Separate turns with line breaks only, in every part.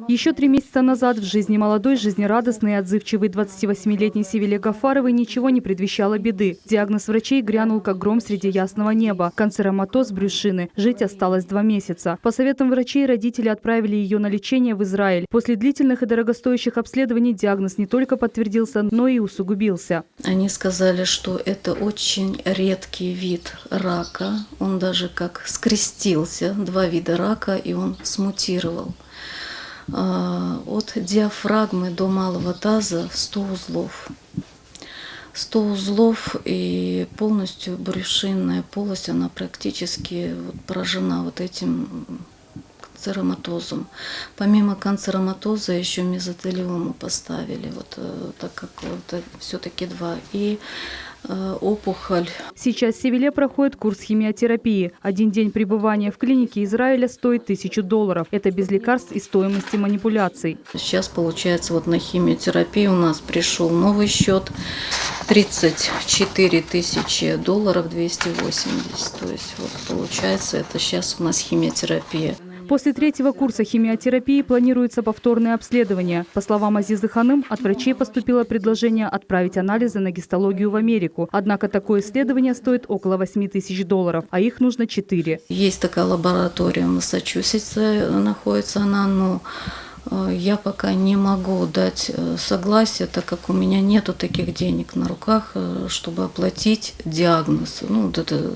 Еще три месяца назад в жизни молодой, жизнерадостной и отзывчивой 28-летней Севиле Гафаровой ничего не предвещало беды. Диагноз врачей грянул, как гром среди ясного неба. Канцероматоз брюшины. Жить осталось два месяца. По советам врачей родители отправили ее на лечение в Израиль. После длительных и дорогостоящих обследований диагноз не только подтвердился, но и усугубился.
Они сказали, что это очень редкий вид рака. Он даже как скрестился, два вида рака, и он смутировал. А, от диафрагмы до малого таза 100 узлов. 100 узлов и полностью брюшинная полость, она практически вот поражена вот этим канцероматозом. Помимо канцероматоза еще мезотелиому поставили, вот, э, так как вот, все-таки два. И э, опухоль.
Сейчас Севиле проходит курс химиотерапии. Один день пребывания в клинике Израиля стоит тысячу долларов. Это без лекарств и стоимости манипуляций.
Сейчас, получается, вот на химиотерапию у нас пришел новый счет. 34 тысячи долларов 280. То есть вот получается, это сейчас у нас химиотерапия.
После третьего курса химиотерапии планируется повторное обследование. По словам Азизы Ханым, от врачей поступило предложение отправить анализы на гистологию в Америку. Однако такое исследование стоит около 8 тысяч долларов, а их нужно 4.
Есть такая лаборатория в Массачусетсе, находится она, но э, я пока не могу дать э, согласие, так как у меня нету таких денег на руках, э, чтобы оплатить диагноз. Ну, вот это,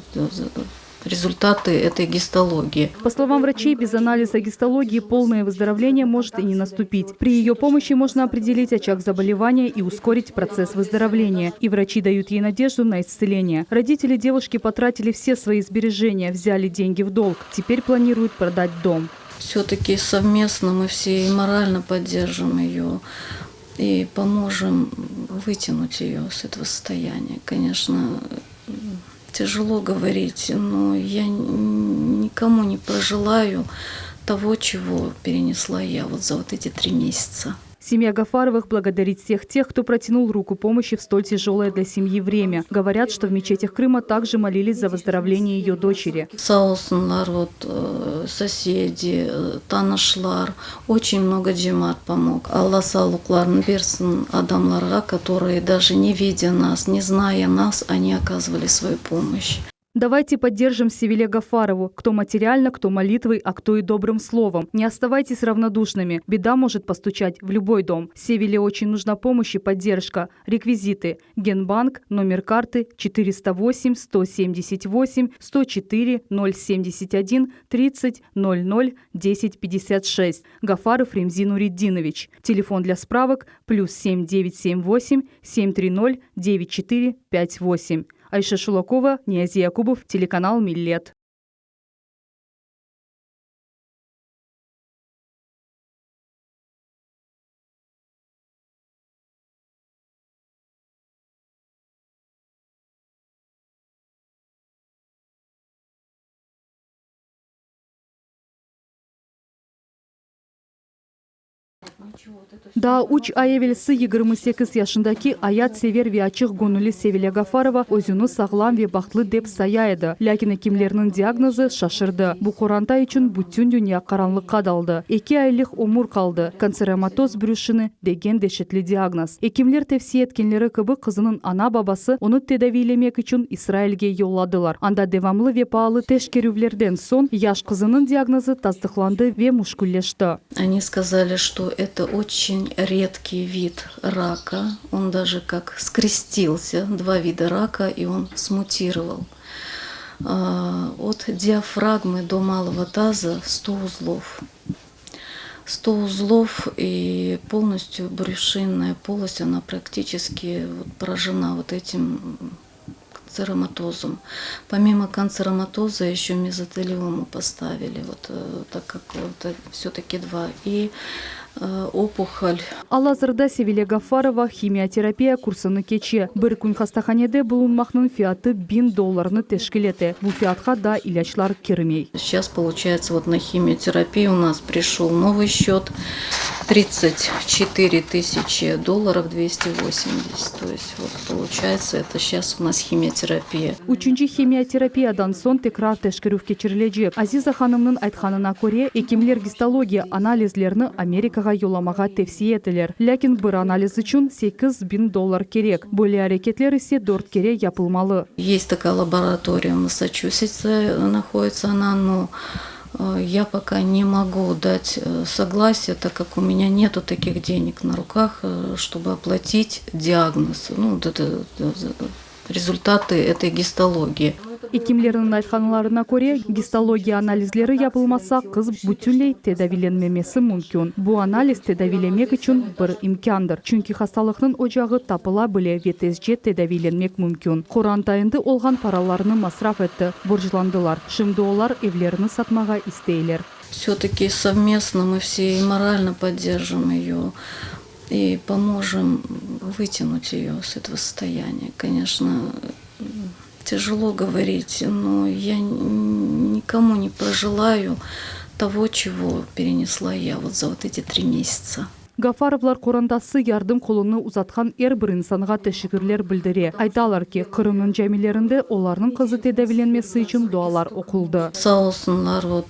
результаты этой гистологии.
По словам врачей, без анализа гистологии полное выздоровление может и не наступить. При ее помощи можно определить очаг заболевания и ускорить процесс выздоровления. И врачи дают ей надежду на исцеление. Родители девушки потратили все свои сбережения, взяли деньги в долг. Теперь планируют продать дом.
Все-таки совместно мы все и морально поддержим ее и поможем вытянуть ее с этого состояния. Конечно, тяжело говорить, но я никому не пожелаю того, чего перенесла я вот за вот эти три месяца.
Семья Гафаровых благодарит всех тех, кто протянул руку помощи в столь тяжелое для семьи время. Говорят, что в мечетях Крыма также молились за выздоровление ее дочери.
Sağ olsunlar, вот, э, соседи, э, tanışlar, очень много cemaat помог. Alla sağlıqlarını bersin adamlarğa, которые даже не видя нас, не зная нас, они оказывали свою помощь.
Давайте поддержим Севиле Гафарову. Кто материально, кто молитвой, а кто и добрым словом. Не оставайтесь равнодушными. Беда может постучать в любой дом. Севиле очень нужна помощь и поддержка. Реквизиты. Генбанк, номер карты 408 178 104 071 30 00 10 56. Гафаров Ремзи Нуриддинович. Телефон для справок плюс 7978 730 9458. Айша Шулакова, Ниязи Якубов, телеканал «Миллет». Daa üç ay evelsi 28 yaşındaki ayat sever ve açıq göñülli Sevilâ Gafarova özüni sağlam ve bahtlı dep saya edi. Lâkin ekimlerniñ diagnozı şaşırdı. Bu qoranta içün bütün dünya qaranlıqqa daldı. Eki aylıq ömür qaldı. Kanseromatoz brüşini degen deşetli diagnoz. Ekimler tevsiye etkenleri kibi qızınıñ ana-babası onı tedaviylemek içün İsrailge yolladılar. Anda devamlı ve paalı teşkerüvlerden soñ yaş qızınıñ diagnozı tasdıqlandı ve müşkülleşti.
Они сказали, что это очень редкий вид рака. Он даже как скрестился, два вида рака, и он смутировал. А, от диафрагмы до малого таза 100 узлов. 100 узлов и полностью брюшинная полость, она практически вот поражена вот этим канцероматозом. Помимо канцероматоза еще мезотелиому поставили, вот, э, так как вот, все-таки два. И э, опухоль.
Al-azırda Sevilâ Gafarova himioterapiya kursını keçe. Bir kün hastahanede bulunmaqnıñ fiyatı 1000 dollarnı teşkil ete. Bu fiyatqa da ilâclar kirmey.
Сейчас, получается, вот на химиотерапию у нас пришел новый счет. 34 тысячи долларов 280. То есть вот получается, это сейчас у нас химиотерапия.
Üçünci himioterapiyadan soñ tekrar teşkerüv keçirilecek. Aziza hanımnıñ aytqanına köre, ekimler gistologiya analizlerini Amerikağa yollamağa tevsiye ettiler. Lâkin bir analiz içün 8000 dollar kerek. Böyle areketler ise dört kere yapılmalı.
Есть такая лаборатория в Массачусетсе, находится она, но я пока не могу дать согласие, так как у меня нету таких денег на руках, чтобы оплатить диагноз, ну, вот это, результаты этой гистологии.
Ekimlerniñ aytqanlarına köre, gistologiya analizleri yapılmasa, qız bütünley tedaviylenmemesi mümkün. Bu analiz tedaviylemek içün bir imkândır. Çünki hastalıqnıñ ocağı tapıla bile ve tezce tedaviylenmek mümkün. Qoranta endi olğan paralarını masraf etti, borclandılar. Şimdi olar evlerini satmağa isteyler.
Все-таки совместно мы все и морально поддержим ее, и поможем вытянуть ее с этого состояния. Конечно, тяжело говорить, но я никому не пожелаю того, чего перенесла я вот за вот эти 3 месяца.
Gafarovlar qorantası yardım qolunı uzatqan er bir insanğa teşekkürler bildire. Aytalar ki, Qırımnıñ camilerinde olarnıñ qızı tedaviylenmesi içün dualar oquldı.
Sağ olsunlar, вот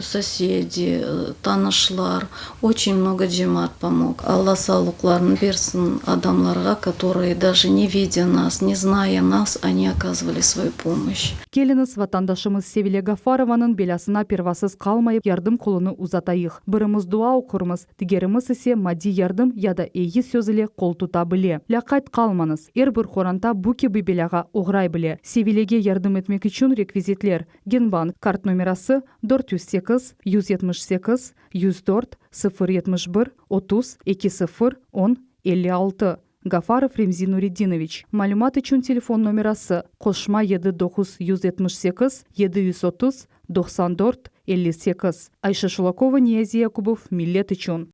соседи, tanışlar, очень много cemaat помог. Alla sağlıqlarını bersin adamlarğa, которые даже не видя нас, не зная нас, они оказывали свою помощь.
Keliñiz vatandaşımız Sevile Gafarovanıñ belâsına pervasız qalmayıp yardım qolunı uzatayıq. Birimiz dua oqurmız, digerimiz ise maddiy yardım ya da eyi söz ile qol tuta bile. Lâqayt qalmañız. Er bir qoranta bu kibi belâğa oğray bile. Sevilege yardım etmek içün rekvizitler. Genbank kart nomerası 408 178 104 071 30 20 10 56. Gafarov Remzi Nuredinoviç. Malümat içün telefon nomerası qoşma 7 978 730 94 58. Ayşe Şulakova, Niyazi Yakubov, Millet içün.